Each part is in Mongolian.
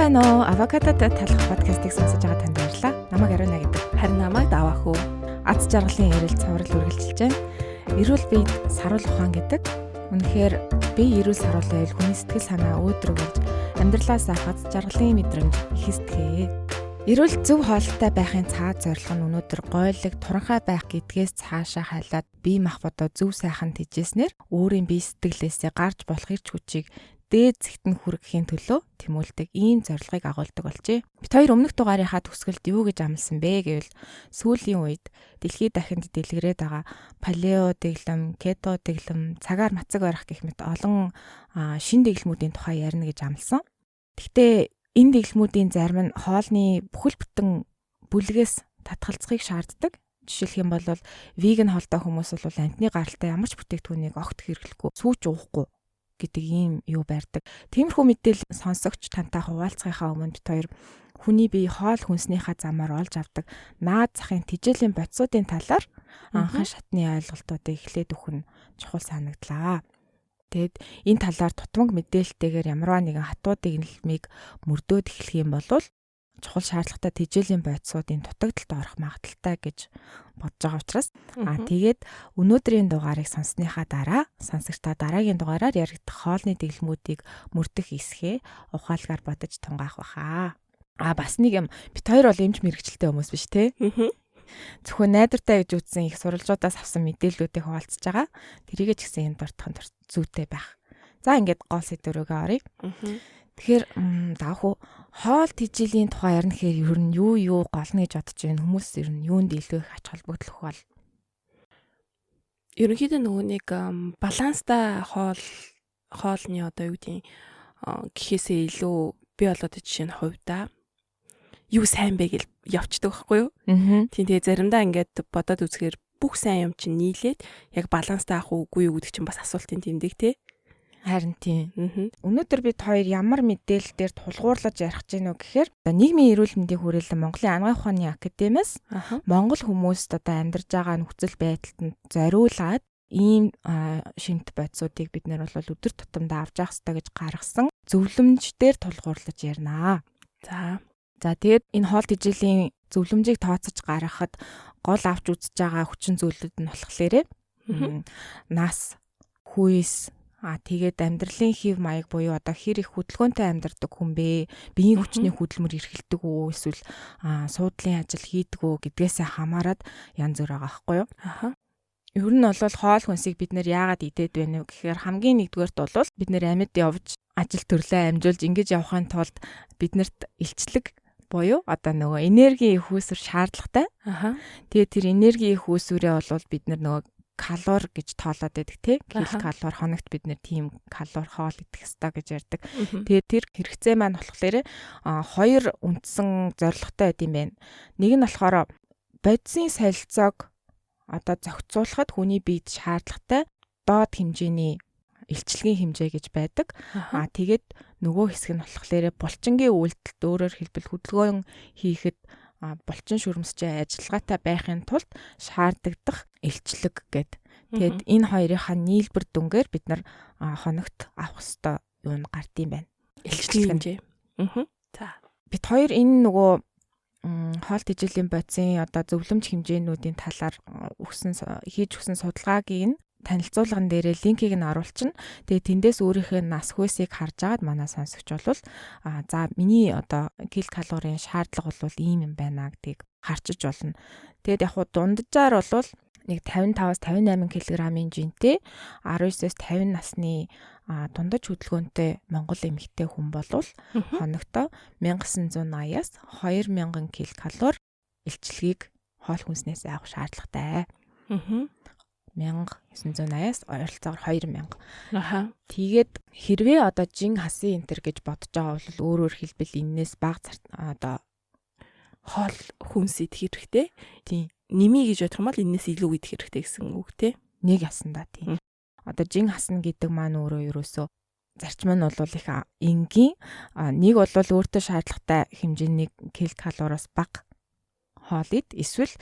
Сайн байна уу? Авокадотой талах подкастыг сонсож байгаа танд баярлалаа. Намайг Аруна гэдэг. Харин намайг Даваа хөө. Аз жаргалын эрэл цуврал үргэлжилж байна. Эрүүл биед саруул ухаан гэдэг. Үнэхээр бие эрүүл саруул байвал хүний сэтгэл санаа өөдрөг болж амьдралаас авах аз жаргалын мэдрэмж ихэсдэгэ. Эрүүл зөв хоолтой байхын цаад зорилго нь өнөөдөр гойлог туранхай байх гэдгээс цаашаа хайлаад бие махбодоо зөв сайхан тэжээснээр өөрийн бие сэтгэлээсээ гарч болох эрч хүчийг дээд зэгт нь хүргэхийн төлөө тэмүүлдэг ийм зорилгыг агуулдаг болжээ. Бид хоёр өмнөх дугаарынхаа төгсгөлд юу гэж амласан бэ гэвэл сүүлийн үед дэлхийд дахинд дэлгэрээд байгаа палео дэглэм, кето дэглэм, цагаар мацаг барих гэх мэт олон шин дэглэмүүдийн тухай ярина гэж амласан. Гэхдээ энэ дэглэмүүдийн зарим нь хоолны бүхэл бүтэн бүлгээс татгалзахыг шаарддаг. Жишээлх юм бол веган хоолтой хүмүүс бол амьтны гаралтай ямар ч бүтээгдэхүүнийг огт хэрэглэхгүй, сүүч уухгүй гэдэг ийм юу барьдаг. Тиймэрхүү мэдээлэл сонсогч тантай хуваалцахынхаа өмнө бид хоёр хүний бие хоол хүнснийхаа замаар олж авдаг наад захын тэжээлийн бодисуудын талаар анхан шатны ойлголтуудыг эхлээд өгөх нь чухал санагдлаа. Тэгэд энэ талаар тутмаг мэдээлэлтэйгээр ямарваа нэгэн хатуу дэглэмийг мөрдөөд эхлэх юм бол чухал шаардлагатай тэжээлийн бодисуудын дутагдалд орох магадлалтай гэж бодож байгаа учраас тэгээд өнөөдрийн дугаарыг сонссныхаа дараа сонсогч та дараагийн дугаараар яригдах хоолны дэглэмүүдийг мөрдөх эсхээ ухаалгаар бодож тунгаах баха. Бас нэг юм, бит хоёр бол эмч мэрэгчлээ хүмүүс биш те. Зөвхөн найдвартай гэж үзсэн их сурвалжуудаас авсан мэдээллүүдийг хуваалцаж байгаа. Тэрийгэ ч гэсэн энд дуртах нь зүйтэй байх. За ингээд гол сэдв рүүгээ оръё. Тэгэхээр даах уу хоол тэжээлийн тухай ярина гэхээр ер нь юу юу голно гэж бодож байна. Хүмүүс ер нь юунд илүү их ач холбогдол өгөх бол? Ерөнхийдөө нөгөө нэг баланстай хоолны одоо юу гэдгийг гэхээсээ илүү би бол одоо жишээ нь хувьдаа юу сайн бэ гэж явцдаг байхгүй юу? Тийм, тэгээ заримдаа ингээд бодоод үзэхээр бүх сайн юм чинь нийлээд яг баланстай авах уугүй юу гэдэг чинь бас асуултын тэмдэг те. Харин тийм. Өнөөдөр бид хоёр ямар мэдээлэл дээр тулгуурлаж ярих гэж байна вэ гэхээр нийгмийн эрүүл мэндийн хүрээлэн Монголын анагаах ухааны академиас Монгол хүмүүст одоо амьдарч байгаа нөхцөл байдалд нь зориулаад ийм шимт бодисуудыг бид нэр бол өдөр тутамдаа авч явах ёстой гэж гаргасан зөвлөмж дээр тулгуурлаж ярина. За. За тэгээд энэ хоол тэжээлийн зөвлөмжийг тооцож гаргахад гол авч үзэж байгаа хүчин зүйлүүд нь болохоор нас, хүйс, тэгээд амьдралын хэв маяг буюу одоо хэр их хөдөлгөөнтэй амьдардаг хүн бэ? Биеийн хүчний хөдөлмөр эрхэлдэг үү? Эсвэл суудлын ажил хийдэг үү гэдгээсээ хамаарат янз бүр байгаа байхгүй юу? Ер нь бол хоол хүнсийг бид нэр яагаад идээд байна вэ гэхээр хамгийн нэгдүгээрт бол бид нэр амьд явж ажил төрлөө амжуулж ингэж явахын тулд биднэрт илчлэг буюу одоо нөгөө энергийн их үүсвэр шаардлагатай. Тэгээд тэр энергийн их үүсвэрээ бол бид нар нөгөө калори гэж тоолоод байдаг тий. Кил калори хоногт бид нэр тийм калори хоол идэх ёстой гэж ярьдаг. Тэгээд тэр хэрэгцээ маань болохоор хоёр үндсэн зорилготой байд юм байна. Нэг нь болохоор бодисын солилцоог одоо зохицуулахад хүний биед шаардлагатай доод хэмжээний илчилгийн хэмжээ гэж байдаг. Тэгээд нөгөө хэсэг нь болохоор булчингийн үйлдэлт, өөрөөр хэлбэл хөдөлгөөн хийхэд булчин шүрмсчээ ажиллагаатай байхын тулд шаардагдах илчлэг гэд. Тэгээд энэ хоёрынхаа нийлбэр дүнгээр бид нар хоногт авах ёстой юу нь гардыг юм байна. Илчлэг хэмжээ. За. Бид хоёр энэ нөгөө хоол тэжээлийн бодисын одоо зөвлөмж хэмжээнүүдийн талаар өгсөн хийж өгсөн судалгааг нь танилцуулган дээрээ линкийг нь оруулчихна. Тэгээ тэндээс өөрийнхөө нас хүйсийг харж агаад манай сонсогч бол за миний одоо кил калорийн шаардлага бол ийм юм байна гэдгийг харчиж болно. Тэгээд яг хуу дунджаар бол нэг 55-аас 58 кг-ын жинтэй 19-өөс 50 насны дундаж хөдөлгөөнтэй монгол эмэгтэй хүн болвол хоногтоо 1980-аас 2000 кил калори илчлэгийг хоол хүнснээс авах шаардлагатай. 1980-аас ойролцоогоор 2000. Тэгээд хэрвээ одоо жин хасын энтер гэж бодож байгаа бол өөрөөр хэлбэл энээс бага одоо хоол хүнс идэх хэрэгтэй. Тийм. Нэмий гэж бодох юм бол энээс илүү идэх хэрэгтэй гэсэн үг те. Нэг ясандаа тийм. Одоо жин хасна гэдэг маань өөрөө ерөөсөө зарчим нь бол их энгийн. Нэг бол өөртөө шаардлагатай хэмжээний кил калориос бага хоол ид эсвэл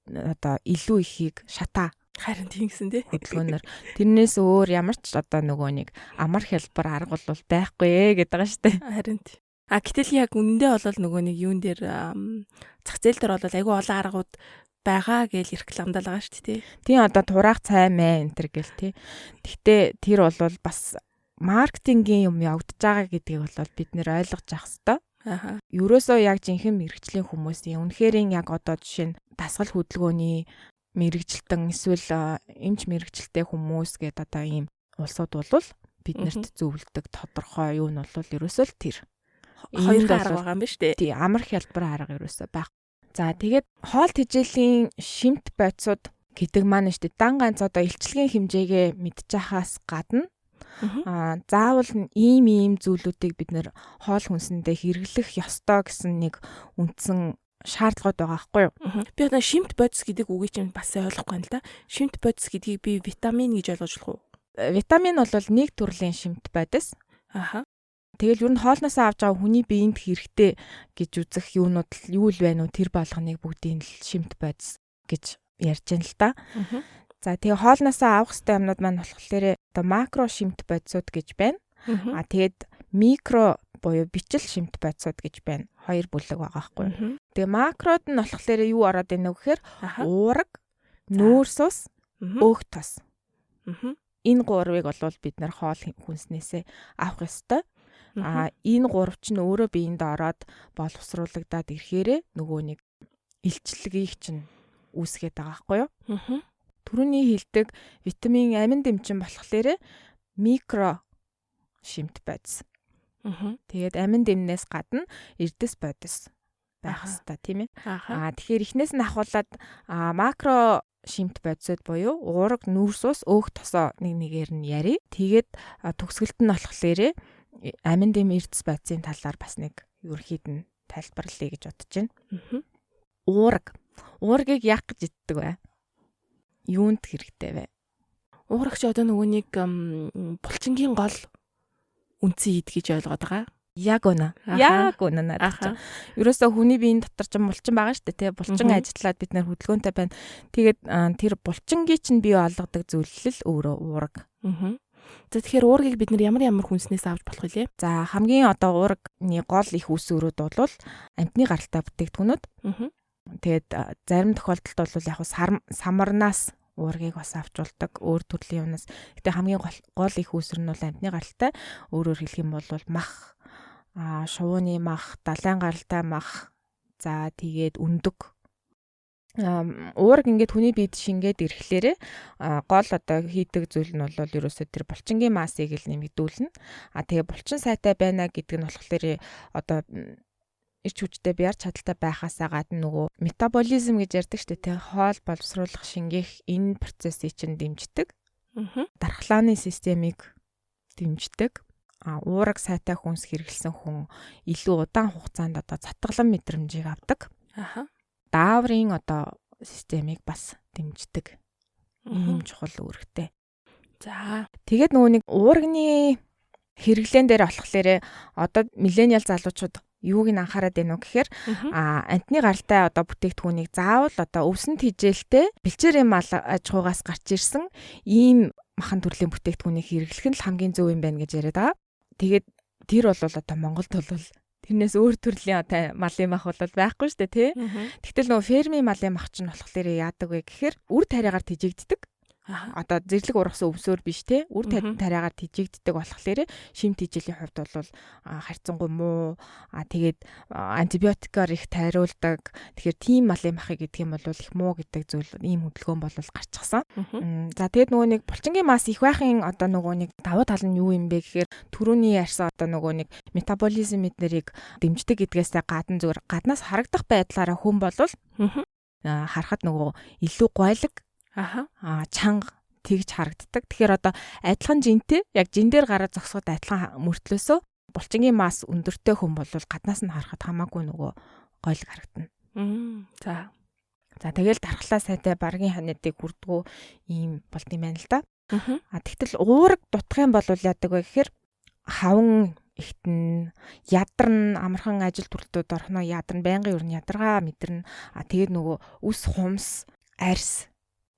одоо илүү ихийг шатаа. Харин тийм гэсэн тий. Хөдөлгөөнөөр. Тэрнээс өөр ямар ч одоо нөгөө нэг амар хялбар арга бол байхгүй ээ гэдэг байгаа шүү дээ. Харин тий. А гэтэл яг үнэндээ бол нөгөө нэг юун дээр зах зээл дээр бол айгүй олон аргууд байгаа гэж рекламдал байгаа шүү дээ. Тийм одоо тураах цай мэ энэ төр гэл тий. Гэхдээ тэр бол бас маркетингийн юм явагдаж байгаа гэдгийг бол бид нэр ойлгож авах хэрэгтэй. Аха. Ерөөсөө яг жинхэнэ мэрэгжлийн хүмүүсийн үнэхэрийн яг одоо жишээ нь дасгал хөдөлгөөний мэрэгжилтэн эсвэл эмч мэрэгжилтэй хүмүүс гэдэг одоо ийм улсууд бол биднэрт зөвлөдөг тодорхой юу нь бол ерөөсөө л тэр. Хоёр арга байгаа юм ба шүү дээ. Тий, амар хялбар арга ерөөсөө байх. За тэгээд хоол тэжээлийн шимт бодисууд гэдэг маань шүү дээ. Дан ганц одоо илчилгээний хэмжээгээ мэдчихээс гадна заавал ийм ийм зүйлүүдийг бид нэр хоол хүнсэндээ хэрэглэх ёстой гэсэн нэг үндсэн шаардлагууд байгаа байхгүй юу? Би одоо шимт бодис гэдэг үгийг чинь бас ойлгохгүй юм л да. Шимт бодис гэдгийг би витамин гэж ойлгож болох уу? Витамин бол нэг төрлийн шимт бодис. Аха. Тэгэл ер нь хоолноосоо авч байгаа хүний биед хэрэгтэй гэж үзэх юунууд л юу л байна уу тэр болгоныг бүгдийг л шимт бодис гэж ярьж байна л та. За тэгээ хоолноосоо авах хэрэгтэй юмнууд маань болохоор одоо макро шимт бодисууд гэж байна. А тэгээд микро буюу бичил шимт бодисууд гэж байна. Хоёр бүлэг байгаа байхгүй. Тэгээ макрод нь болохоор юу ороод ийнэ гэхээр уураг, нүүрс ус, өөх тос. Энэ гурвыг бол бид нар хоол хүнснээсээ авах ёстой. А энэ гурав чинь өөрөө биеинд ороод боловсруулагдаад ирэхээрээ нөгөө нэг илчлэгийг чинь үүсгээд байгаа байхгүй юу? Түрүүний хэлдэг витамин амин дэмчин болохоор микро шимт бодис. Тэгээд амин дэмнээс гадна эрдэс бодис байх хэвээр тийм ээ. Аа тэгэхээр эхнээс нь ахуулаад макро шимт бодисод буюу уураг, нүүрс ус, өөх тосоо нэг нэгээр нь яри. Тэгээд төгсгөлт нь болохоор амин дэм эрдэс бодисын талаар бас нэг ерөнхийд нь тайлбарлая гэж бодож байна. Уураг. Уургийг яах гэж иддэг вэ? Юунд хэрэгтэй вэ? Уураг чи одоо нөгөө нэг булчингийн гол үндсэн ид гэж ойлгоод байгаа. Яг үнэ. Яг үнэ надад чинь. Ерөөсөө хүний биеийн дотор чинь булчин байгаа шүү дээ, тий. Булчин ажиллаад бид нэр хөдөлгөөнтэй байна. Тэгээд тэр булчингийн чинь бий болгодог зүйл л өөрөө уураг. За тэгэхээр уургийг бид нэр ямар ямар хүнснээс авч болох вүлээ? За хамгийн одоо уургны гол их үүсвэрүүд бол амьтны гаралтай бүтээгдэхүүнүүд. Тэгээд зарим тохиолдолд бол яг самарнаас уургийг бас авч болдог өөр төрлийн юмнаас. Гэтэ хамгийн гол их үүсвэр нь бол амьтны гаралтай. Өөрөөр хэлэх юм бол мах, шувууны мах, далайн гаралтай мах, за тэгээд өндөг. Уураг ингээд хүний биед шингээд ирэхлээрээ гол одоо хийдэг зүйл нь бол ерөөсөө тэр булчингийн массыг л нэмэгдүүлнэ. А тэгээ булчин сайтай байна гэдэг нь болохоор одоо эрч хүчтэй биеэр чадaltaй байхаасаа гадна нөгөө метаболизм гэж ярьдаг шүү дээ, тэ хоол боловсруулах шингээх энэ процессыг чинь дэмждэг. Дархлааны системийг дэмждэг. А уураг сайтай хүнс хэрэглэсэн хүн илүү удаан хугацаанд одоо цатгалан мэдрэмжийг авдаг. Аха. Дааврын одоо системийг бас дэмждэг. Ийм чухал үүрэгтэй. За. Тэгээд нөгөө нэг уурагны хэрэглээн дээр болохоор одоо миллениал залуучууд юуг нь анхаарад байна уу гэхээр амьтны гаралтай одоо бүтээгдэхүүнийг заавал одоо өвсөн тэжээлтэй бэлчээрийн мал аж ахуйгаас гарч ирсэн ийм махан төрлийн бүтээгдэхүүнийг хэрэглэх нь л хамгийн зөв юм байна гэж яриад байгаа. Тэгээд тэр бол одоо Монголд бол тэрнээс өөр төрлийн одоо малын мах бол байхгүй шүү дээ, тий. Тэгтэл нөгөө фермийн малын мах чинь болохоор яадаг вэ гэхээр үр тариагаар тэжээгддэг. Одоо зэрлэг ургасан өвсөөр биш те үр тариагаар тэжээгддэг болохоор шим тэжээлийн хувьд бол харьцангуй муу. Тэгээд антибиотикаар их тайруулдаг. Тэгэхээр тийм малын махыг гэдэг юм бол их муу гэдэг зүйл ийм хөдөлгөөн бол гарчихсан. За тэгээд нөгөө нэг булчингийн масс их байхын одоо нөгөө нэг давуу тал нь юу юм бэ гэхээр түрүүний ярьсан одоо нөгөө нэг метаболизм эднэрийг дэмждэг гэдгээсээ гадна зүгээр гаднаас харагдах байдлаараа хүн болвол харахад нөгөө илүү гойлог чанга тэгж харагддаг. Тэгэхээр одоо адилхан жинтэй яг жин дээр гараад зогсоход адилхан мөртлөөсөө булчингийн масс өндөртэй хүн бол гаднаас нь харахад хамаагүй нөгөө гойлог харагдана. За. За тэгэл дархлаа сайтай баргийн ханиадыг хүрдгүү ийм болд юм байна л да. А тэгтэл уураг дутах юм бол яадаг вэ гэхээр хаван ихтэн ядарна, амархан ажил төрөлтөд орохноо ядарна, байнгын ер нь ядаргаа мэдэрнэ. А тэгээд нөгөө үс хумс, арьс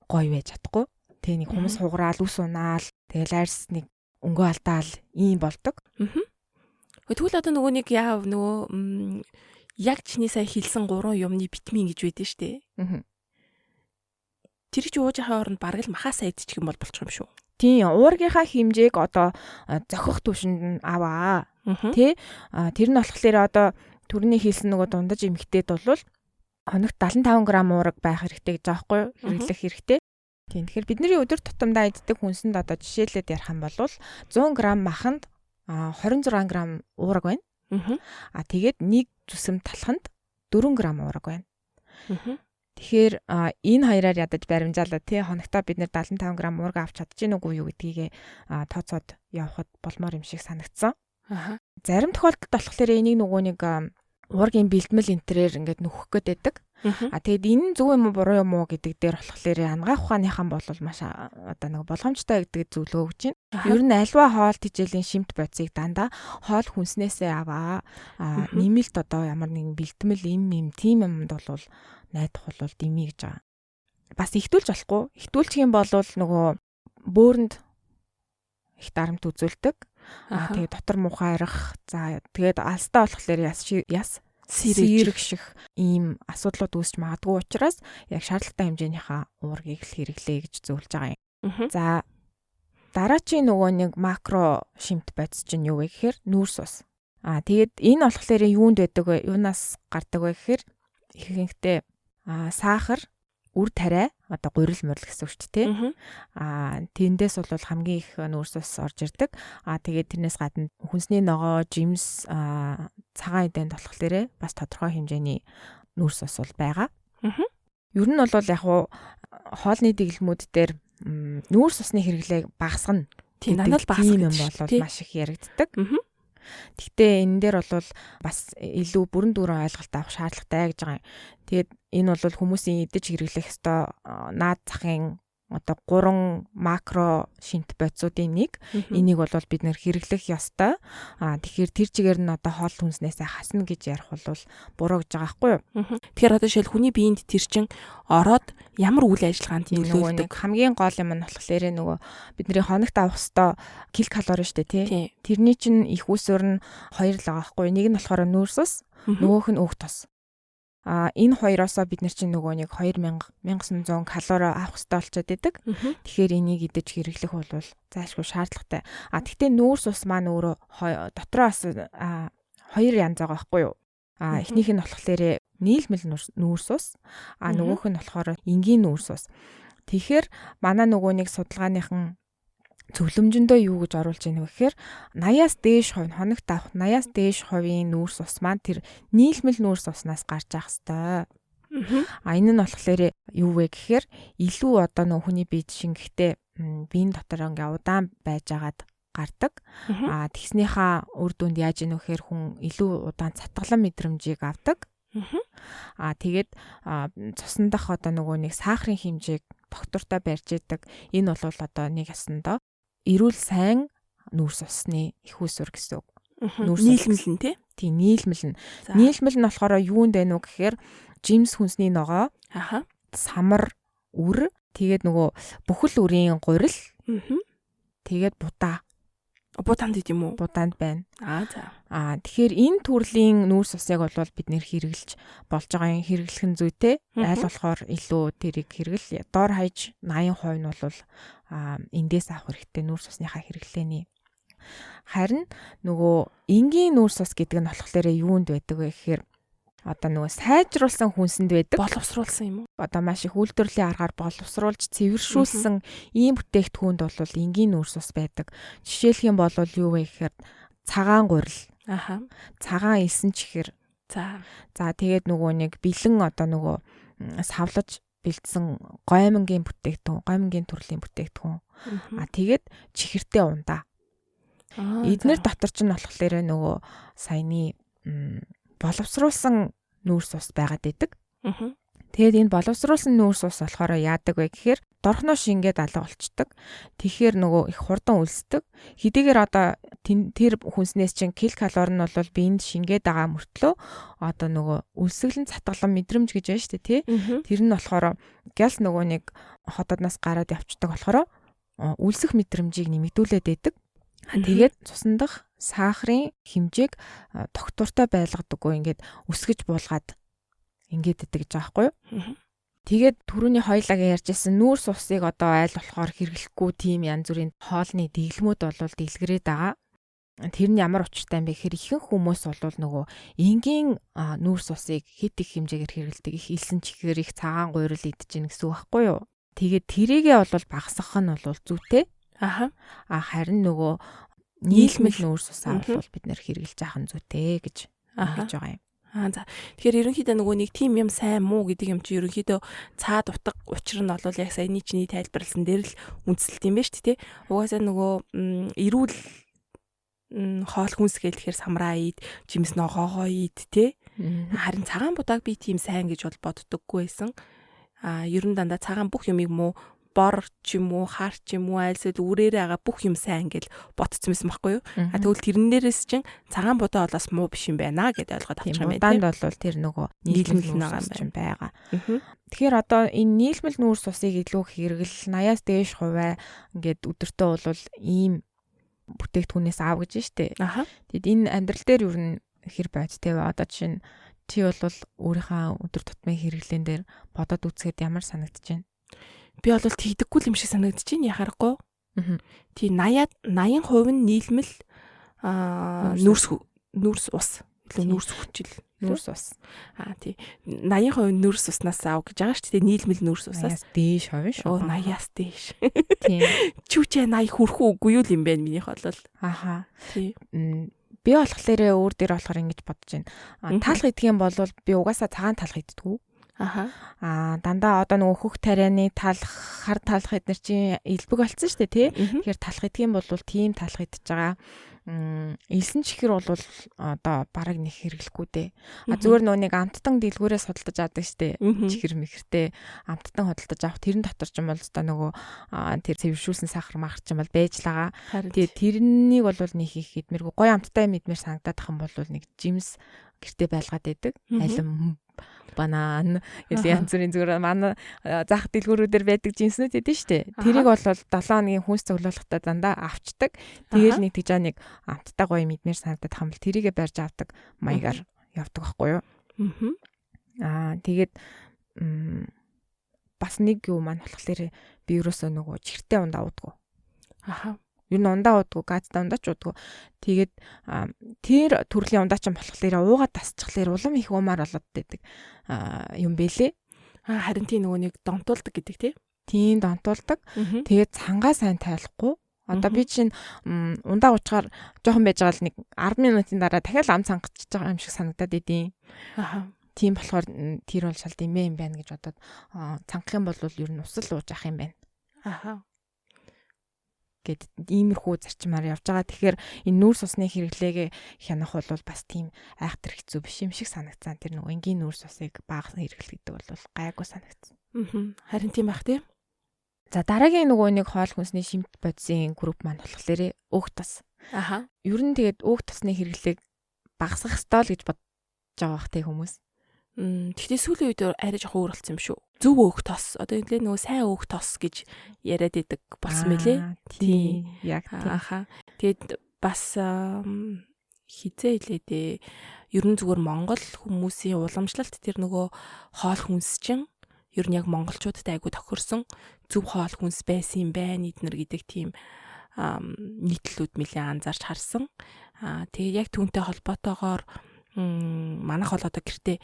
гоё байж чадахгүй. Тэгээ нэг хумс хугараал, үс унаал, тэгэл арьс нэг өнгөө алдаал ийм болдог. Тэгвэл одоо нөгөө нэг яав нөгөө яг чиний сая хэлсэн 3 юмны витамин гэж байдэн штэ. Тэр чи ууж явахын оронд бараг л махаасаа идчих юм бол болчих юм шүү. Тийм, уургийнхаа хэмжээг одоо зохих түвшинд нь аваа. Тэ? Тэр нь болохоор одоо түрүүний хэлсэн нөгөө дундаж эмэгтэйд бол хоногт 75 г уураг байх хэрэгтэй гэж байгаа байхгүй юу? Хэрэглэх хэрэгтэй. Тийм, тэгэхээр бидний өдөр тутамдаа иддэг хүнсэнд одоо жишээлээд ярих юм бол 100 г маханд 26 г уураг байна. Тэгээд нэг зүсэм талханд 4 г уураг байна. Тэгэхээр энэ хоёроор ядаж баримжаалаа тий, хоногтоо бид нэр 75 г уураг авч чадж гин үгүй юу гэдгийг тооцоод явхад болмоор юм шиг санагдсан. Зарим тохиолдолд болохоор энийг нөгөө нэг уургийн бэлтгэл энтрээр ингээд нөхөх гээд байдаг. Тэгээд энэ нь зөв юм уу буруу юм уу гэдэг дээр болохоор анагаах ухааныхан бол маш одоо нэг болгоомжтой гэдэг зөвлөгөө өгч байна. Ер нь альва хоол тэжээлийн шимт бодисыг дандаа хоол хүнснээсээ аваа. Нэмэлт одоо ямар нэгэн бэлтгэл им тийм юмд бол найдах бол дэмий гэж байгаа. Бас ихтүүлж болохгүй. Ихтүүлчих юм бол нөгөө бөөрөнд их дарамт үзүүлдэг. Тэгээд дотор муухай арих. За тэгээд алстаа болохоор яс сэрэг шиг ийм асуудлууд үүсч магадгүй учраас яг шаардлагатай хэмжээнийхээ уургийг л хэрэглэе гэж зөвлөж байгаа юм. За дараачийн нөгөө нэг макро шимт бодис чинь юу вэ гэхээр нүүрс ус. Тэгээд энэ болохоор юунд байдаг вэ? Юунаас гардаг вэ гэхээр ихэнхдээ сахар, үр тариа, одоо гурил морил гэсэн үг шүү дээ, тий. Тэндээс бол хамгийн их нүүрс ус орж ирдэг. Тэгээд тэрнээс гадна хүнсний ногоо, жимс, цагаан эдэнд болохоор бас тодорхой хэмжээний нүүрс ус бол байгаа. Ер нь бол яг уу хоолны дэглэмүүд дээр нүүрс усны хэрэглээг багасгана. Тийм, надад л багасгах юм бол маш их яригддаг. Гэхдээ энэ дээр бол бас илүү бүрэн дүүрэн ойлголт авах шаардлагатай гэж байгаа юм. Тэгээд энэ бол хүмүүсийн идэж хэрэглэх ёстой наад захын одоо 3 макро шинт бодисуудын нэг. Энийг бол бид нэр хэрэглэх ёстой. Тэгэхээр тэр чигээр нь одоо хоол хүнснээсээ хасна гэж ярих бол буруу гэж байгаа байхгүй юу? Тэгэхээр одоо жишээл хүний биед тэр чин ороод ямар үйл ажиллагаанд нөлөөлдөг? Хамгийн гол юм нь болохоор нөгөө бидний хоногт авах ёстой кил калори шүү дээ, тий. Тэрний чинь их үүсвэр нь хоёр л байгаа байхгүй юу? Нэг нь болохоор нүүрс ус, нөгөөх нь өөх тос. Энэ хоёроосоо бид нар чинь нөгөө нэг 2000 1900 калори авах хэрэгтэй болчиход идэг. Тэгэхээр энийг идэж хэрэглэх бол зайлшгүй шаардлагатай. Тэгтээ нүүрс ус маань өөрөө дотроо бас хоёр янз байгаа байхгүй юу? Эхнийх нь болохоор нийлмэл нүүрс ус, нөгөөх нь болохоор энгийн нүүрс ус. Тэгэхээр манай нөгөө нэг судалгааныхан зөвлөмжөндөө юу гэж оруулж ийнэ вэ гэхээр 80-аас дээш хувь хоногт авах 80-аас дээш хувийн нүүрс ус маань тэр нийлмэл нүүрс уснаас гарч явах хэвээр. Энэ нь болохоор юу вэ гэхээр илүү одоо нөх хүний биед шингэхдээ биеийн дотор ингээ удаан байжгаад гардаг. Тэгснийхаа үр дүнд яаж ийнэ вэ гэхээр хүн илүү удаан цатгалан мэдрэмжийг авдаг. Тэгээд цусан дах одоо нөгөө нэг сахарын хэмжээг доктортой барьж идэг. Энэ бол одоо нэг ясандаа эрүүл сайн нүүрс усны их үүсвэр гэсэн үг. Нүүрс нийлмэл нь тий? Тийм, нийлмэл нь. Нийлмэл нь болохоор юунд байна вэ гэхээр жимс хүнсний ногоо, самар, үр, тэгээд нөгөө бүхэл үрийн гурил, тэгээд будаа. Буданд идэм үү? Буданд байна. За. Тэгэхээр энэ төрлийн нүүрс усыг бол бид нэр хэрэглэж болж байгаа юм, хэрэглэх нь зүйтэй. Аль болохоор илүү тэрийг хэрэгэл. Дор хаяж 80% нь бол эндээс авах хэрэгтэй нүүрс усныхаа хэрэглээний. Харин нөгөө энгийн нүүрс ус гэдэг нь болохоор юунд байдаг вэ гэхээр одоо нөгөө сайжруулсан хүнсэнд байдаг. Боловсруулсан юм уу? Одоо маш их үйлдвэрлэлийн аргаар боловсруулж цэвэршүүлсэн ийм бүтээгдэхүүнд бол энгийн нүүрс ус байдаг. Жишээлх юм бол юу вэ гэхээр цагаан гурил. Цагаан элсэн чихэр. За. За тэгээд нөгөө нэг бэлэн одоо нөгөө савлаж бэлдсэн гоймонгийн бүтээгдэхүүн, гоймонгийн төрлийн бүтээгдэхүүн. Тэгээд чихэртэй ундаа. Эднэр дотор чинь болохоор нөгөө саяны боловсруулсан нүүрс ус байгаад идэг. Тэгээд энэ боловсруулсан нүүрс ус болохоор яадаг вэ гэхээр дорхноо шингээд алга болчдөг. Тэгэхээр нөгөө их хурдан өлсдөг. Хэдийгээр одоо тэр хүнснээс чинь кил калори нь бол биед шингээд байгаа мөртлөө одоо нөгөө өлсгөлэн цатгалан мэдрэмж гэж байна шүү дээ, тий. Тэр нь болохоор гялс нөгөө нэг хотодноос гараад явцдаг болохоор өлсөх мэдрэмжийг нэмэгдүүлээд байдаг. Тэгээд цусан дах сахарын хэмжээг тогтвортой байлгадаггүй, ингээд өсгөж буулгаад ингээд идэг гэж байгаа байхгүй юу? Тэгээд түрүүний хоёулагийн ярьжсэн нүүрс усыг одоо айл болохоор хэрэглэхгүй тийм янз бүрийн хоолны дэглэмүүд бол дэлгэрээд байгаа. Тэр нь ямар учиртай юм бэ гэхээр ихэнх хүмүүс бол нөгөө энгийн нүүрс усыг хэд их хэмжээгээр хэрэглэдэг. Их элсэн чихэр, их цагаан гуйрал идэж гин гэсэн үг байхгүй юу? Тэгээд тэрийгээ бол багасгах нь бол зүйтэй. Аха. А харин нөгөө нийлмэл нүүрс усаа бол бид нэр хэрэглэж яах нь зүйтэй гэж ингэж байгаа юм. Аа за. Тэгэхээр ерөнхийдөө нөгөө нэг тим юм сайн муу гэдэг юм чи ерөнхийдөө цаад утга учир нь бол яг саяны чиний тайлбарласан дээр л үндэслэлт юм байна шүү дээ, тэ. Угаасаа нөгөө эрүүл хоол хүнс гэлэхээр самраа ид, жимс ногоогоо ид, тэ. Харин цагаан будааг би тийм сайн гэж бол боддоггүй байсан. Аа ер нь дандаа цагаан бүх юмыг муу, бор ч юм уу, хар ч юм уу, айлсэл үрээрээ байгаа бүх юм сайн гэл ботцсон байсан байхгүй юу? А тэгвэл тэрэн дээрээс чинь цагаан будаа болоос муу биш юм байна гэдээ ойлгоод авчих юм байна. Будаанд бол тэр нөгөө нийлмэл нүүрс ус чинь байгаа. Тэгэхээр одоо энэ нийлмэл нүүрс усыг илүү хэрэгэл 80-аас дээш хувиа ингээд өдөртөө бол ийм бүтээгдэхүүнээс аав гэж штэ. Тэгэд энэ амьдрал дээр юу н хэр бодтой вэ? Одоо жишээ нь чи бол өөрийнхөө өдөр тутмын хэрэглэн дээр бодоод үзэхэд ямар санагдаж байна? Би бол тэгдэггүй юм шиг санагдаж байна, яхаарахгүй. Тий 80 80% нь нийлмэл нүүрс ус илүү нүүрс хүчил нүүрс ус. Аа тий 80% нүүрс уснаас аав гэж байгаа шүү дээ. Нийлмэл нүүрс усаас дээш хувь шүү. Оо 80-аас дээш. Тийм. Чүүчээ 80 хүрэх үгүй юу юм бэ минийх бол. Аха. Тий. Би болохоор өөр дээр болохоор ингэж бодож байна. Таалах идэх юм бол би угаасаа цагаан таалах иддэггүй. Аха. Аа дандаа одоо нөгөө хөх тарианы талах, хар талах эднэр чинь элбэг болцсон шүү дээ, тий. Тэгэхээр талах идэх юм бол тийм талах идэж байгаа. Элсэн чихэр бол одоо бараг нэг хэрэглэхгүй дээ. А зүгээр нөгөө нэг амттан дэлгүүрээс судалдаж авдаг шүү дээ. Чихэр мэхэртэй амттан худалдаж авах. Тэрэн дотор ч юм бол одоо нөгөө тэр цэвэршүүлсэн сахар махар ч юм бол байж лага. Тэгээ тэрнийг бол нэг их идмэргүй гоё амттай юм идмэр санагдаад ах юм бол нэг жимс гэртээ байлгаад байдаг. Алим, банан гэл янз бүрийн зүгээр манай заах дэлгүүрүүдээр байдаг жинснүүд идэв штэ. Тэрийг бол 7 хоногийн хүнс цуглуулгахдаа дандаа авчдаг. Тэгэл нэг тэгж нэг амттай гоё мэдмээр санагдаад хамбал тэрийгэ барьж авдаг маягаар явдаг байхгүй юу? Аа тэгээд бас нэг юм маань болохоор би ерөөсөө нөгөө чиртэй ундаа уудгүй. Аха. Ер нь ундаа уудгүй, газтай ундаа ч уудгүй. Тэгээд тэр төрлийн ундаа ч болохоор уугаад тасчихлаар улам их уумаар болоод байдаг юм бэлээ. Аа харин тийм нөгөө нэг донтуулдаг гэдэг тий. Тийм донтуулдаг. Тэгээд цангаа сайн тайлахгүй. Одоо би чинь ундаа уучгаар жоохон байж байгаа л нэг 10 минутын дараа дахиад ам цангачж байгаа юм шиг санагдаад идэв. Аха. Тийм болохоор тэр бол шал дэмээ юм байна гэж бодоод цангах юм бол ер нь усал ууж ах юм байна. Аха. Гэд иймэрхүү зарчмаар явж байгаа. Тэгэхээр энэ нүүрс усны хэрэглээгээ хянах бол бас тийм айхтар хэцүү биш юм шиг санагдсан. Тэр нөгөө энгийн нүүрс усыг бага хэрэглэх гэдэг бол гайгүй санагдсан. Харин тийм байх тий. За дараагийн нөгөө нэг хоол хүнсний шимт бодисын групп маань болохоор өөх тос. Аха. Ер нь тэгээд өөх тосны хэрэглээг багасгах ёстой л гэж бодож байгаа бах тий хүмүүс. Гэхдээ сүүлийн үед арай жоохон өөр болсон юм шүү. Зөв өөх тос. Одоо энэ нөгөө сайн өөх тос гэж яриад идэг болсон мэлээ. Тийм. Яг тийм. Аха. Тэгээд бас хизээ хэлээ дээ. Ер нь зүгээр Монгол хүмүүсийн уламжлалт тэр нөгөө хоол хүнс чинь ер нь яг монголчуудад айгу тохирсон зөв хоол хүнс байсан юм байна эднэр гэдэг тийм нийтлүүд нэлээд анзаарч харсан. Аа тэгээд яг түүнтэй холбоотойгоор манайх бол одоо гэртээ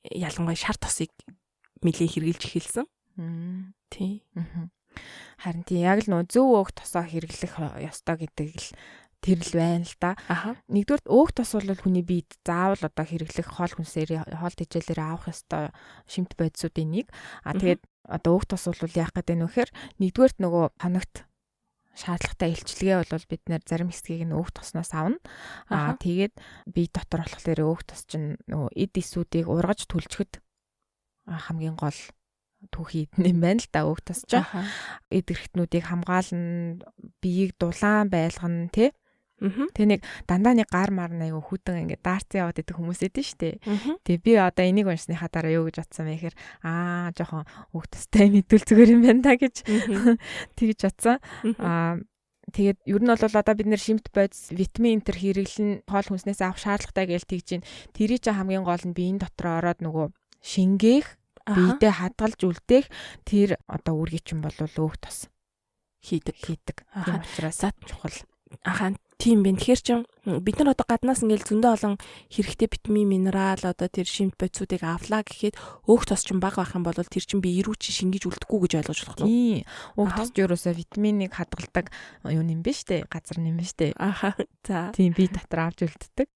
ялангуяа шар тосыг нэлээд хэрэгжилж эхэлсэн. Тийм. Харин тийм яг л нөө зөв өөх тосоо хэрэглэх ёстой гэдэг л тэр л байна л да. Нэгдүгээр өөх тос бол хүний биед заавал одоо хэрэглэх хоол хүнсээр хоол тэжээлээр авах ёстой шимт бодисуудын нэг. А тэгээд одоо өөх тос бол яах гэдэг нь вэхээр нэгдүгээрт нөгөө хоногт шаардлагатай илчилгээ бол бид нэр зарим хэсгийг нь өөх тосноос авна. Аа тэгээд бие дотор болохоор өөх тос чинь нөгөө эд эсүүдийг ургаж түлжихэд хамгийн гол түүхий эдэн юм байна л да өөх тос чинь. Эд эрхтнүүдийг хамгаална, биеийг дулаан байлгана тий. Тэг нэг дандаа нэг гар мар айгу хүдэн ингээд даарцсан яваад идэх хүмүүс эдэн штэ. Тэг би одоо энийг уншсныхаа дараа юу гэж бодсон бэ гэхээр аа жоохон өөх тостой мэдвэл зүгээр юм байна да гэж тэгж бодсон. Аа Тэгээд ер нь бол одоо бид нэр шимт бодис, витамин энэ төр хэрэглэн хоол хүнснээс авах шаардлагатай гэж тэгж чинь. Тэрий чинь хамгийн гол нь биеийн дотор ороод нөгөө шингээх, биедээ хадгалж үлдээх тэр одоо үүргийг чинь бол өөх тос хийдэг. Тийм учраас чухал. Аха, тийм байна. Тэгэхээр чин бид нар одоо гаднаас ингээл зөндөө олон хэрэгтэй витамин, минерал одоо тэр шимт бодисуудыг авлаа гэхэд өөх тос чинь бага байх юм бол тэр чинь бие рүү чинь шингэж үлдэхгүй гэж ойлгож болох нь. Тийм. Өөх тос ч ерөөсөө витаминыг хадгалдаг юу юм бэ штэ? Газар юм бэ штэ. Аха. За. Тийм, бие дотор авч үлддэг.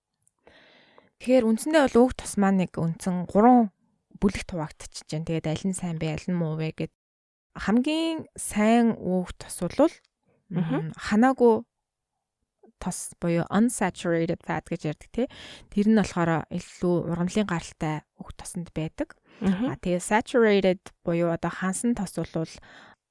Тэгэхээр үндсэндээ бол өөх тос маань нэг үндсэн 3 бүлэгт хуваагдчихэж байна. Тэгээд аль нь сайн бэ, аль нь муу вэ гэд. Хамгийн сайн өөх тос бол ханаагүй тос буюу unsaturated fat гэж ярьдаг тий. Тэр нь болохоор илүү ургамлын гаралтай өөх тосонд байдаг. А тэгээ saturated буюу одоо хансан тос бол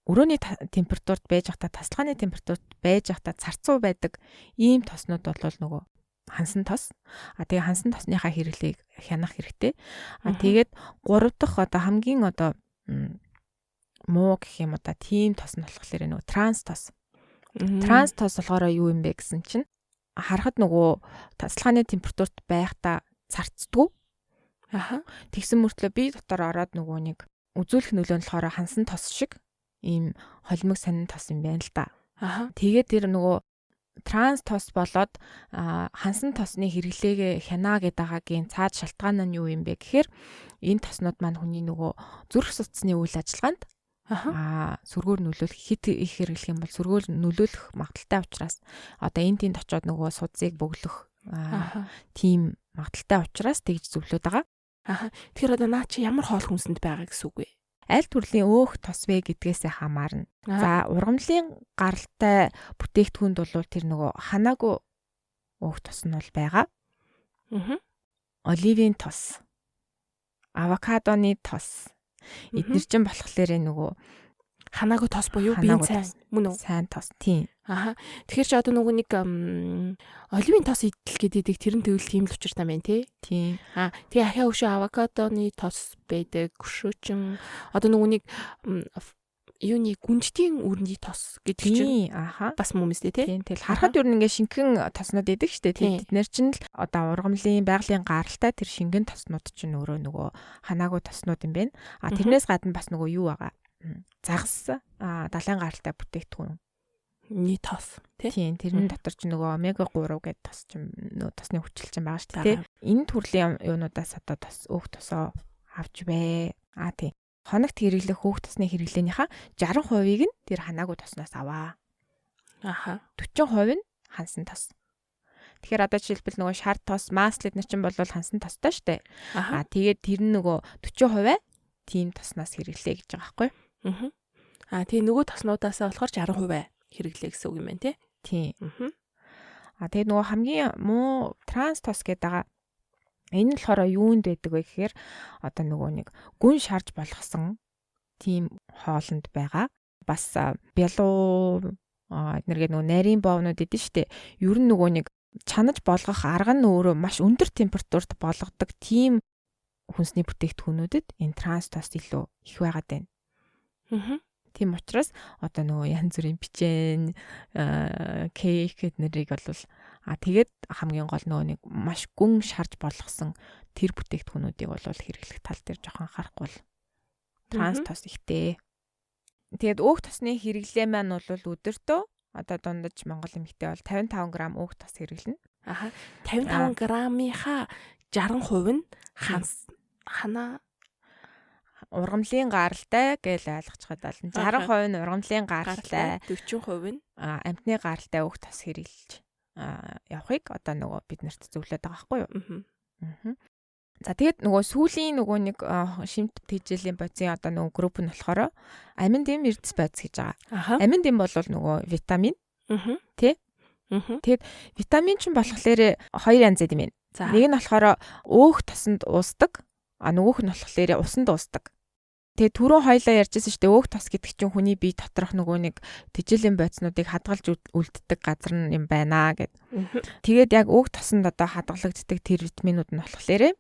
өрөөний температурт байж байхдаа, тасалгааны температурт байж байхдаа царцуу байдаг ийм тоснууд бол нөгөө хансан тос. А тэгээ хансан тосныхаа хэрэглээг хянах хэрэгтэй. А тэгээд 3 дахь одоо хамгийн одоо муу гэх юм одоо тийм тос нь болохоор нөгөө транс тос. Транс тос болохоор юу юм бэ гэсэн чинь харахад нөгөө тасалгааны температурт байхдаа царцдаггүй. Аха. Тэгсэн мөртлөө бие дотор ороод нөгөө нэг үзүүлэх нөлөө нь болохоор хансан тос шиг ийм холимог сонин тос юм байна л да. Аха. Тэгээд тэр нөгөө транс тос болоод хансан тосны хэрэглээгээ хянаа гэдэг байгаагийн цаад шалтгаан нь юу юм бэ гэхээр энэ тоснууд маань хүний нөгөө зүрх судасны үйл ажиллагаанд сөргөөр нөлөөлөх, хит их хэрэглэх юм бол сөргөөр нөлөөлөх магадлалтай учраас одоо энэ тэнд очиод нөгөө судсыг бөглөх тийм магадлалтай учраас тэгж зөвлөд байгаа. Аха. Тэгэхээр одоо наа чи ямар хоол хүнсэнд байгаа гэсэн үг вэ? Аль төрлийн өөх тос вэ гэдгээсээ хамаарна. За, ургамлын гаралтай бүтээгдэхүүнд бол тэр нөгөө ханаагүй өөх тос нь бол байгаа. Оливын тос, авокадоны тос. Эднэр чинь болохоор нөгөө ханаагүй тос буюу биеийн сайн мөн үү? Сайн тос. Тийм. Аха. Тэгэхээр чи одоо нөгөө нэг оливын тос идэл гэдэг тэр нь тэгвэл тийм л учиртай байна тий. Тийм. Аа, тэгээ ахиа хөшөө авокадоны тос байдаг. Хөшөөчин одоо нөгөө нэг юуны гүнжтийн үрний тос гэдэг чинь аха бас мөн мэт тий. Тийм. Тэгэл харахад ер нь ингээ шингэн тоснууд идэг штэ. Тэд нар чинь л одоо ургамлын байгалийн гаралтай тэр шингэн тоснууд чинь өөрөө нөгөө ханаагүй тоснууд юм байна. А тэрнээс гадна бас нөгөө юу байгаа? Загас далайн гаралтай бүтээгдэхүүн ний тос тий. Тийм, тэрэн дотор чинь нөгөө омега 3 гэдэг тос чинь нөгөө тосны хүчил чинь байгаа шүү дээ тий. Энэ төрлийн юунуудаас одоо тос өөх тосоо авч бай. А тий. Хоногт хэрэглэх өөх тосны хэрэглээнийхаа 60%-ийг нь тэр ханаагүй тосноос аваа. Аха. 40% нь хансан тос. Тэгэхээр одоо жишээлбэл нөгөө шар тос, масло эднэр чинь бол хансан тостой шүү дээ. А тэгээд тэр нь нөгөө 40% тийм тосноос хэрэглээ гэж байгаа байхгүй юу? А тий, нөгөө тоснуудаасаа болохоор 60% хэрэглээ гэсэн үг юм байна тий. Тийм. А тэгээд нөгөө хамгийн муу транс тос гэдэг байгаа. Энэ нь болохоор юунд байдаг вэ гэхээр одоо нөгөө нэг гүн шарж болгосон тийм хоолнд байгаа. Бас бялуу эднэргээ нөгөө нарийн боовнууд идэв штэ. Ер нь нөгөө нэг чанаж болгох арга нь өөрөө маш өндөр температурт болгодог тийм хүнсний бүтээгдэхүүнүүдэд энэ транс тос илүү их байгаад байна. Тийм учраас одоо нөгөө янз бүрийн печень, кейк эднэрийг бол тэгээд хамгийн гол нөгөө нэг маш гүн шарж болгосон тэр бүтээгдэхүүнүүдийг бол хэрэглэх тал дээр жоохон анхаарахгүй бол транс тос ихтэй. Тэгээд өөх тосны хэрэглээ маань бол өдөртөө одоо дундаж Монгол эмэгтэй бол 55 г өөх тос хэрэглэнэ. Аха. 55 грамынхаа 60% нь ханаа ургамлын гаралтай гэж ойлгочиход байна. 60% нь ургамлын гаралтай, 40% нь амьтны гаралтай өөх тос хэрэглэж явахыг одоо нөгөө бид нарт зөвлөд байгаа байхгүй юу? За тэгээд нөгөө сүүлийн нөгөө нэг шимт тэжээлийн бодисын одоо нөгөө групп нь болохоор амин дэм эрдэс бодис гэж байгаа. Амин дэм бол нөгөө витамин. Тэ? Тэгээд витамин чинь болохоор хоёр янз юм байна. Нэг нь болохоор өөх тосонд уусдаг, а нөгөөх нь болохоор усанд уусдаг. Тэгээ түрүүн хоёлаа ярьжсэн шүү дээ. Өөх тос гэдэг чинь хүний бие доторх нөгөө нэг тэжээлийн бодиснуудыг хадгалж үлддэг газар нь юм байна гэд. Тэгээд яг өөх тосонд одоо хадгалагддаг тэр витаминууд нь болохоор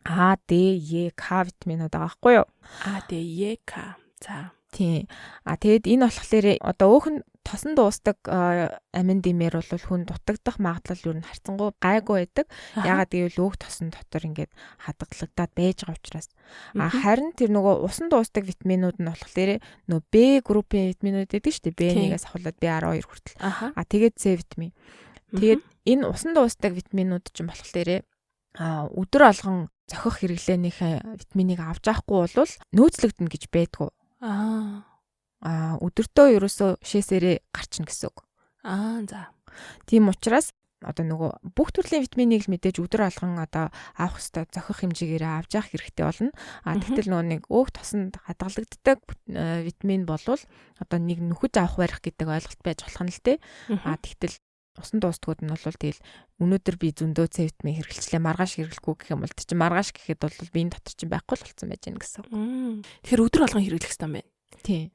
А, Д, Е, К витаминууд байгаа байхгүй юу? А, Д, Е, К. За. Тийм. А тэгээд энэ болохоор одоо өөх нь Тосон дуустдаг амин димээр бол хүн дутагдах магадлал юу н харьцангуй гайгүй байдаг. Ягаад гэвэл өөх тосон дотор ингээд хадгалагдаад байж байгаа учраас. А харин тэр нөгөө усан дуустдаг витаминууд нь болохоор нөгөө Б группийн витаминууд гэдэг шүү дээ. B1-ээс ахуулаад B12 хүртэл. А тэгээд С витамин. Тэгээд энэ усан дуустдаг витаминууд чинь болохоор өдөр болгон зохих хэрэглээнийхээ витаминыг авч авахгүй бол нөөцлөгдөнө гэж байдгүй. Өдөртөө ерөөсөө шээсээрээ гарчна гэсэн үг. За. Тийм учраас одоо нөгөө бүх төрлийн витаминыг л мэдээж өдөр болгон одоо авах ёстой, зохих хэмжээгээр авч явах хэрэгтэй болно. Тэгтэл нөгөө нэг өөх тосонд хадгалагддаг витамин болвол одоо нэг нүхэж авах барих гэдэг ойлголт байж болох нь л дээ. Тэгтэл усан дуустгууд нь бол тэгэл өнөөдөр би зөндөө С витамин хэрэглэчлээ, маргааш хэрэглэхгүй гэх юм бол тэр чинь маргааш гэхэд бол биеийн дотор чинь байхгүй л болсон байж гэнэ гэсэн үг. Тэгэхээр өдөр болгон хэрэглэх ёстой юм байна. Тийм.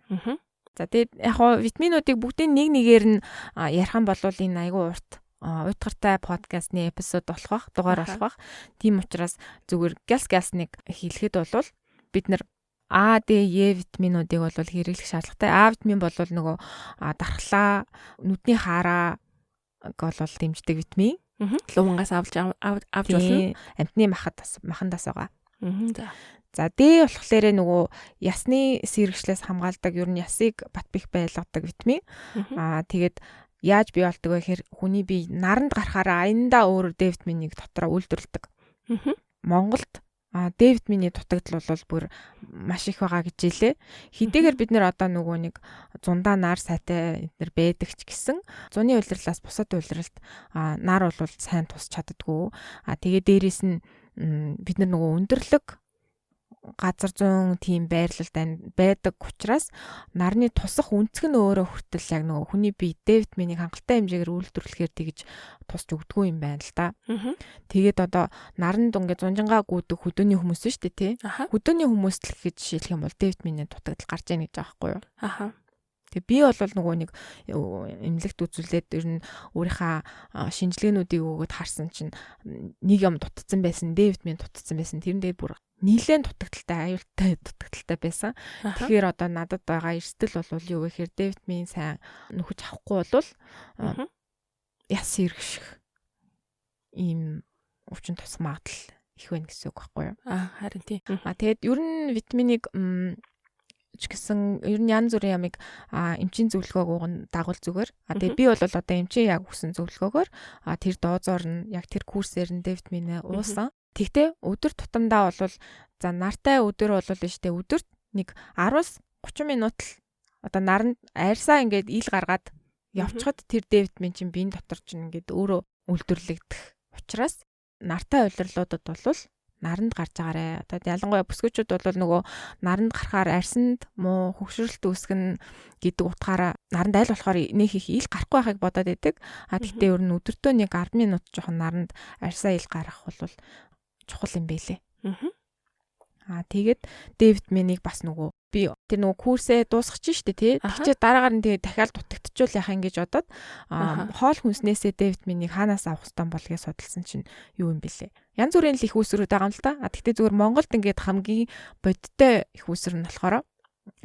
За тэгээд яг хоо витаминуудыг бүгдийг нэг нэгээр нь ярих юм бол энэ айгүй урт уйтгартай подкастны эпизод болох бах, дугаар болох бах. Тийм учраас зүгээр гяс гяс нэг хэлэхэд бол бид нар А, Д, Е витаминуудыг бол хэрэглэх шаардлагатай. А витамин бол нөгөө дархлаа, нүдний хаараа бол дэмждэг витамин. Лувангаас авч авч болно. Амтны махад махандаас байгаа. За. За D болохоор нөгөө ясны сэргэшлээс хамгаалдаг, ер нь ясыг бат бих байлгадаг витамин. Тэгээд яаж бий болдог вэ гэхээр хүний бие наранд гарахаараа аяндаа өөрөө D витаминыг дотроо үйлдвэрлэдэг. Монголд D витамины дутагдал бол бүр маш их байгаа гэж хэлээ. Хэдийгээр бид нэр одоо нөгөө нэг зундаа нар сайтай эднэр байдаг ч гэсэн зуны улирлаас бусад улиралд нар бол сайн тусч чаддаггүй. Тэгээ дээрэс нь бид нар нөгөө өндөрлөг газар зүүн тийм байрлалд байдаг учраас нарны тусах өнцөг нь өөрөө хүртэл яг нөгөө хүний бие Д витаминыг хангалттай хэмжээгээр үйлдвэрлэхээр тэгж тусч өгдөггүй юм байна л да. Тэгээд одоо наранд ингээд зунжингаа гүйдэг хөдөөний хүмүүс шүү дээ, тий. Хөдөөний хүмүүст л гэж жишээлх юм бол Д витамины дутагдал гарч ийн гэж байгаа байхгүй юу? Тэгээ би бол нөгөө нэг эмнэлэгт үзүүлээд ер нь өөрийнхөө шинжилгээнүүдийг өгөөд харсан чинь нэг юм дутцсан байсан, Д витамин дутцсан байсан. Тэр нь дээр бүр нилээн дутагдaltaй, аюултай дутагдaltaй байсан. Тэгэхээр одоо надад байгаа эрсдэл бол юу вэ гэхээр Д витамин сайн нөхөж авахгүй бол яс сэргших ийм өвчин тусах магадлал их байна гэсэн үг байхгүй юу? Харин тийм. Тэгээд ер нь витаминыг ч гэсэн ер нь янз бүрийн ямыг эмчийн зөвлөгөөг дагуул зүгээр. Тэгээ би бол одоо эмчийн яг өгсөн зөвлөгөөгөөр тэр дозоор нь яг тэр курсээр нь Д витаминээ уусан. Тэгтээ өдөр тутамдаа бол за нартай өдөр бол штэ өдөрт нэг 10-30 минут л одоо наранд арьсаа ингээд ил гаргаад явцхад тэр Д витамин чинь биеийн дотор чинь ингээд өөрөө үйлдвэрлэгдэх учраас нартай улирлуудад бол наранд гарч байгаарэ. Одоо ялангуяа бүсгүүчүүд бол нөгөө наранд гарахаар арьсанд муу хөгшрөлт үүсгэн гэдэг утгаараа наранд аль болохоор нөх их ил гарахгүй байхыг бодоод байдаг. Тэгтээ ер нь өдөртөө нэг 10 минут жоохон наранд арьсаа ил гаргах бол чухал юм бэлээ. Тэгээд Д витаминыг бас нөгөө би тэр нөгөө курсээ дуусгах чинь шүү дээ, тий. Тэгчээ дараагаар нь тэгээ дахиад дутагдчихвал яхаа ингэж бодоод хоол хүнснээсээ Д витаминыг хаанаас авах ёстой бол гэж судалсан чинь юу юм бэлээ. Янз бүрийн л их үүсвэрүүд байгаа юм л та. Тэгтээ зүгээр Монголд ингээд хамгийн бодиттой их үүсвэр нь болохоор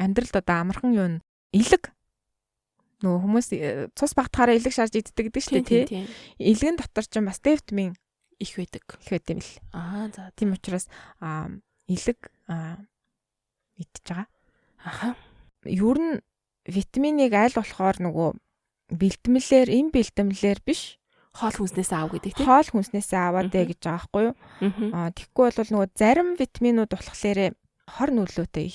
амьдралд одоо амархан юу н илэг. Нөгөө хүмүүс цус багтахаараа илэг шарж иддэг гэдэг шүү дээ, тий. Илгэн дотор чинь бас Д витамин их байдаг. Их байт юм л. За. Тийм учраас илэг идчихэж байгаа. Ер нь витаминыг аль болохоор нөгөө бэлтмэлээр, им бэлтмэлээр биш хоол хүнснээсээ ав гэдэг тийм. Хоол хүнснээсээ аваад ээ гэж байгаа байхгүй юу? Тэгэхгүй бол нөгөө зарим витаминууд болохоор хор нөлөөтэй,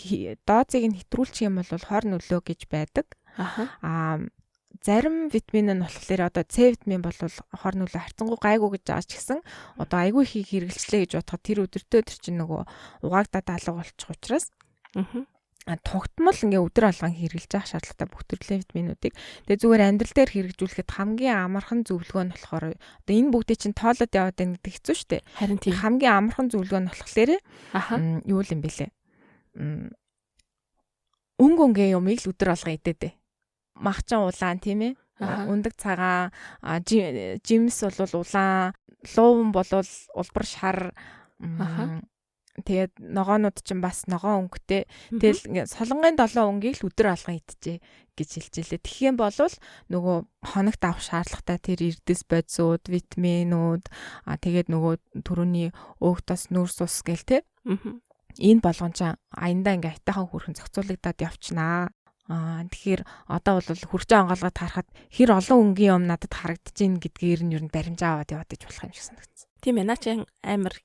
дозыг нь хэтрүүлчих юм бол хор нөлөө гэж байдаг. Зарим витамин нь болохоор одоо С витамин бол хор нөлөө харьцангуй гайгүй гэж байгаа ч гэсэн одоо айгүй ихийг хэрэглэчлээ гэж бодоход тэр өдөртөө тэр чинь нөгөө угаагдаад алга болчих учраас тугтмал ингээ өдөр алган хэрэглэж явах шаардлагатай бүх төрлийн витаминуудыг. Тэгээ зүгээр амьдрал дээр хэрэгжүүлэхэд хамгийн амархан зөвлөгөө нь болохоор одоо энэ бүгдийг чинь тоолоод яваад байна гэдэг хэцүү шүү дээ. Харин тийм. Хамгийн амархан зөвлөгөө нь болохоор юу юм бэлээ? Өнгө өнгийн юмыг л өдөр алган идээд. Махчин улаан тийм ээ. Өндөг цагаан, жимс бол улаан, лууван бол улбар шар. Тэгээд ногоонууд чинь бас ногоон өнгөтэй. Тэгэл ингээд солонгын 7 өнгийг л өдөр алган идчихэ гэж хэлж илээ. Тэгэх юм бол нөгөө хоногт авах шаардлагатай тэр эрдэс бодисууд, витаминууд, тэгээд нөгөө түрүүний өөх тос, нүүрс ус гэл те. Энэ болгон ч аяндаа ингээ айтайхан хүрхэн зохицуулагдаад явчихнаа. Тэгэхээр одоо бол хөрчөө онгоолгоод харахад хэр олон өнгийн юм надад харагдаж ийн гэдгээр нь ер нь баримжаа аваад яваад иж болох юм шиг санагдсан. Тийм ээ, наа чи амар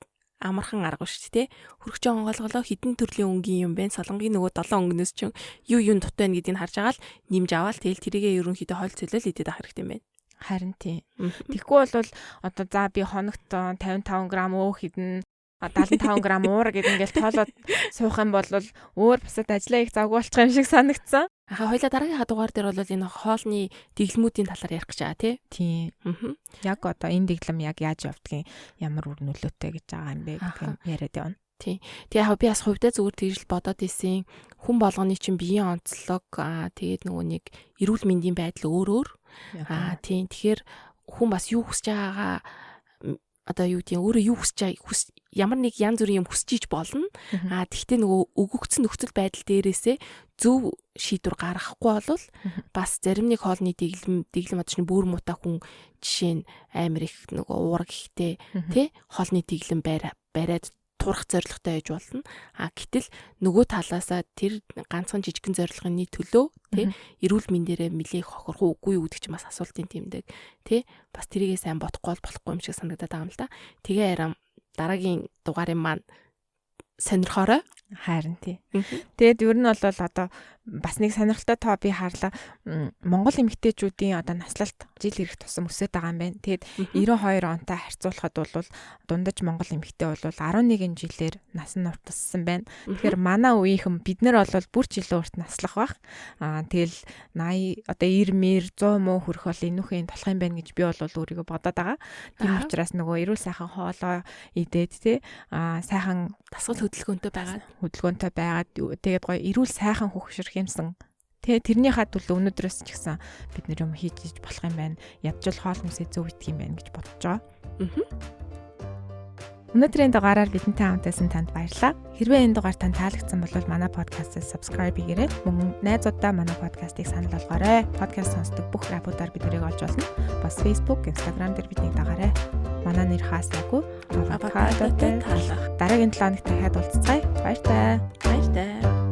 амархан арга шүү дээ. Хөргөчөө онгоолголоо хідэн төрлийн өнгийн юм бэ? Солонгийн нөгөө 7 өнгөнөөс чинь юу юу дутуу байна гэдгийг харж байгаа л нэмж аваад тэгэл тэрийгээ ерөнхийдөө хойл цөлөөл идэд авах хэрэгтэй юм байна. Харин тийм. Тэгэхгүй бол одоо за би хоногт 55 г өөх хідэн 75 г уур гэдэг ингээл тоолоод суух юм бол өөр бусад ажлаа их завгүй болчих юм шиг санагдсан. Аха, хоёлаа дараагийн дугаар дээр бол энэ хоолны дэглэмүүдийн талаар ярих гэж байгаа тий. Тийм. Яг одоо энэ дэглэм яг яаж явдгийг, ямар үр нөлөөтэй гэж байгаа юм бэ гэдгийг яриад явна. Тийм. Тэгээ яг би бас хувьдаа зүгээр тэгж л бодоод исэн. Хүн болгоны чинь биеийн онцлог, тэгээд нөгөө нэг эрүүл мэндийн байдал өөр өөр. Тийм. Тэгэхээр хүн бас юу хүсэж байгаагаа одоо юу гэдэг өөрөө юу хүсэж байгаа ямар нэг янз бүрийн юм хүсэж иж болно. Тэгтээ нөгөө өгөгдсөн нөхцөл байдал дээрээсээ зөв шийдвэр гаргахгүй бол бас зарим нэг хоолны дэглэм одоо чинь бүр муутай хүн жишээ нь амар их нөгөө уураг ихтэй тий хоолны дэглэм бариад турах зорилготой байж болно. Гэтэл нөгөө талаасаа тэр ганцхан жижигхэн зорилгын төлөө тий эрүүл мэндээрээ нэлээх хохирох уу үгүй юу гэдэг чинь бас асуултын тэмдэг тий бас тэрийгээ сайн бодохгүй бол болохгүй юм шиг санагдаад байгаа юм л да. Тэгээ арай дараагийн дугаарын маань сонирхоорой. Харин тий. Тэгээд ер нь бол одоо бас нэг сонирхолтой тоо би харлаа. Монгол эмэгтэйчүүдийн одоо наслалт жил ирэх тусам өсөд байгаа юм байна. Тэгээд 92 онтой харьцуулахад бол дундаж монгол эмэгтэй бол 11 жилээр нас нь уртассан байна. Тэгэхээр манай үеийнхэн бид нар бол бүр ч илүү урт наслах бах. Тэгэл 80 одоо 90 мэр 100 муу хүрэх бол энүүхийн болох юм байна гэж би бол өөрийгөө бодоод байгаа. Тийм учраас нөгөө эрүүл сайхан хоолоо идээд тий сайхан дасгал хөдөлгөөнтэй байгаад тэгээд гоё эрүүл сайхан хөгшрөх юмсан. Тэ тэрнийхээ төлөө өнөөдрөөс ч гэсэн бид нэр юм хийж иж болох юм байна. Ядчил хоол хүнсээ зөв идэх юм байна гэж бодож байгаа. Өнөөдрийн дугаараар бидэнтэй хамт байсан танд баярлалаа. Хэрвээ энэ дугаар танд таалагдсан бол манай подкастыг subscribe хийгээрэй. Мөн найзууддаа манай подкастыг санал болгоорой. Подкаст сонсдог бүх аппуудаар бид нарыг олж болно. Бас Facebook, Instagram дээр биднийг дагаарай. Манай нэр хаасаагүй авокадотой талах. Дараагийн 7 хоногт дахиад уулзцгаая. Баяртай. Баяртай.